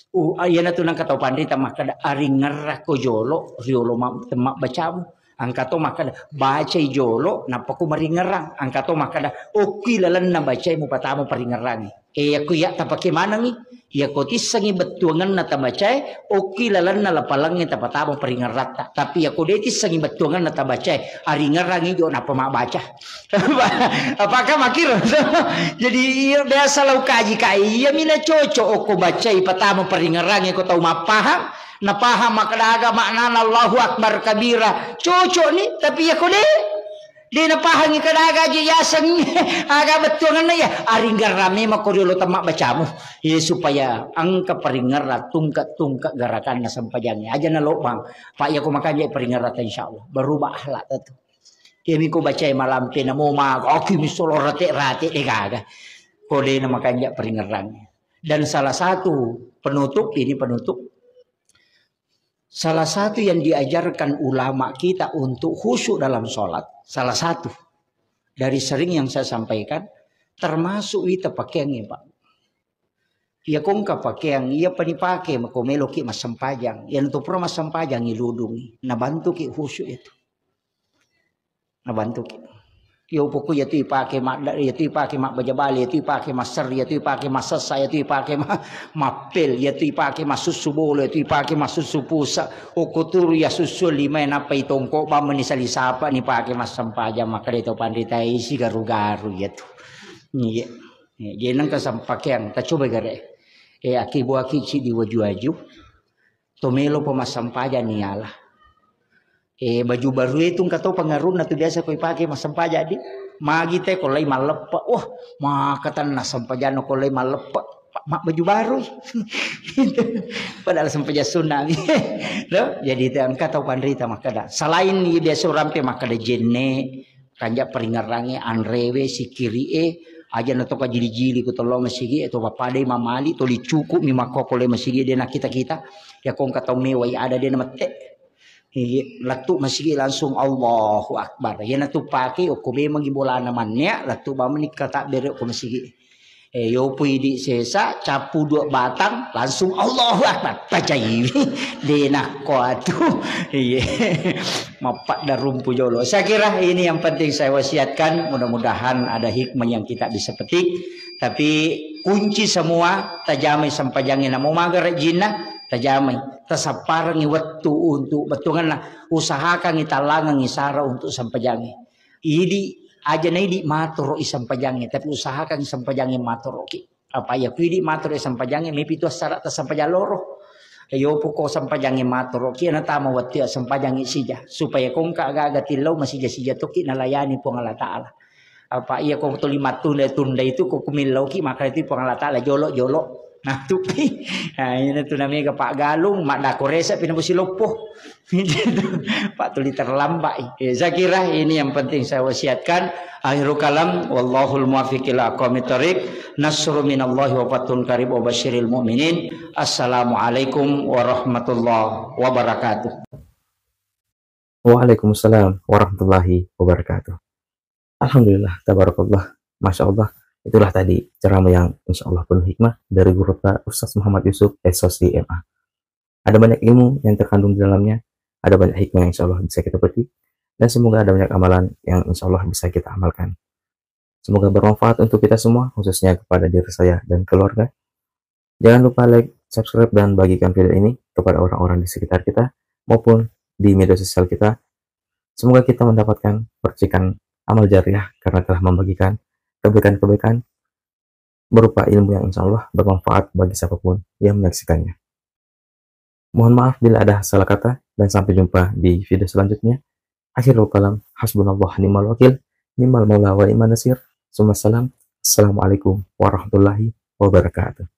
Uh, iyana tu nangka tau panrita makkeda aringerrakko jolo riolo ma-, temma bacamu. Angka to makkeda bacai jolo nappa ku maringerrang. Angka to makkeda okki lalenna bacai mupatama paringerrangi. E, yakku iya tapake manengi. Iyako tissengi bettuangenna tabacae, okki lalenna lapalengnge tapatama paringerratta. Tapi iyako de tissengi bettuangenna tabacae, aringerrangi jo nappa mabbaca. Apakah makkiro? Jadi, iya, biasa lau kaji kai, iya mina cocok okko bacai patama paringerrangi ko tau mappahang, napahang makkeda aga maknana Allahu Akbar kabira. Cocok ni, tapi iyako de. De napahangi kada aga je yaseng aga bettuangenna iya. Aringerrang memang ko riolo temma bacamu. Iya, supaya engka paringerrang tungke-tungke gerakanna sempajangnge. Aja na lobang. Pak, iya ko makanja paringerrang, insyaallah. Berubah akhlak tu. Iya miko bacai malampe namo ma, oki misolo rate-rate de gaga. Ko de na makanja paringerrang. Dan salah satu penutup, ini penutup, salah satu yang diajarkan ulama kita untuk khusyuk dalam sholat, salah satu dari sering yang saya sampaikan, termasuk wita pakeang ya, Pak. Iya kongka pakeang, iya pani pake mako meloki massempajang. Iya natu pura massempajang iludungi, nabantuki khusyuk itu. Nabantuki. Iya upoko iya tu ipake madda, iya tu ipake mabbaja bale, iya tu ipake masserri, iya tu ipake massessa, iya tu ipake ma-, mappel, iya tu ipake masussu bolo, iya tu ipake masussu pusa. Okko turu iya sussu lima nappa itongko bamma ni sali sapa ni pake massempajang makkeda to panrita isi garu-garu iya tu. Iya. Iya, jadi nengka sampakeang, tacoba gare. Eh, aki buaki ci di waju-waju. To melo pa massempajang ni ala. Eh, baju baru itu engka to pengaruhna tu biasa koi pake massempajang di. Magi te ko lai malleppe. Wah, makatanna sempajanna ko lai malleppe. Pak, mak baju baru. Padahal sempajang sunna mi. Loh, jadi te engka tau panrita makkeda. Selain iya biasa urampe makkeda jenne, kanja paringerrange, anrewe, sikiri'e, aja na to kajili-jili ko tollo masigi e, to pappadai mamali, to licuku mi makko ko le masigi de na kita-kita. Ya ko engka tau mewai ada de na mette. Iya, lettu masigi langsung Allahu Akbar. Iya natu pake okko memangi bolana manne, lettu bamani katabbere okko masigi. Eh, yopo idi sesa, capu dua batang, langsung Allahu Akbar. Pacaiwi. De nakko atu. Iya. Mappadda rumpu jolo. Saya kira ini yang penting saya wasiatkan. Mudah-mudahan ada hikmah yang kita bisa petik. Tapi kunci semua, tajamai sempajangi namo maga rejinna, tajamai. Tasapparengi wettu untuk bettuanna. Usahakangi tallangengi sara untuk sempajangi. Idi aja na idi matoro i sempajangnge, tapi usahakan sempajangnge matoro ki. Apa iya ku idi matoro i sempajangnge, mepi tu assara ta sempajang loro. Iyo puko sempajangnge matoro ki, na tama wettu ya sempajangnge sija. Supaya kongka aga-aga tillau masija-sija toki nalayani Puang Allah Ta'ala. Apa iya ko tuli mattunda-tunda itu ko kumillau ki maka itu Puang Allah Ta'ala jolo-jolo. Nah, tu pi. Nah, ini tu namanya Pak Galung, mak dako resa pina bosi loppo. Pak tuli terlambat. Eh, saya kira ini yang penting saya wasiatkan. Akhirul kalam, wallahul muwaffiq ila aqwamit thariq. Nasru minallahi wa fathun qarib wa basyiril mu'minin. Assalamualaikum warahmatullahi wabarakatuh. Waalaikumsalam warahmatullahi wabarakatuh. Alhamdulillah, tabarakallah, masya Allah. Itulah tadi ceramah yang insya Allah penuh hikmah dari guru kita Ustaz Muhammad Yusuf, S O C M A. Ada banyak ilmu yang terkandung di dalamnya, ada banyak hikmah yang insya Allah bisa kita petik, dan semoga ada banyak amalan yang insya Allah bisa kita amalkan. Semoga bermanfaat untuk kita semua, khususnya kepada diri saya dan keluarga. Jangan lupa like, subscribe, dan bagikan video ini kepada orang-orang di sekitar kita maupun di media sosial kita. Semoga kita mendapatkan percikan amal jariah karena telah membagikan kebaikan-kebaikan berupa ilmu yang insya Allah bermanfaat bagi siapapun yang menyaksikannya. Mohon maaf bila ada salah kata, dan sampai jumpa di video selanjutnya. Akhirul kalam, hasbunallah ni'mal wakil, ni'mal maula wa ni'man nasir. Summa salam. Assalamualaikum warahmatullahi wabarakatuh.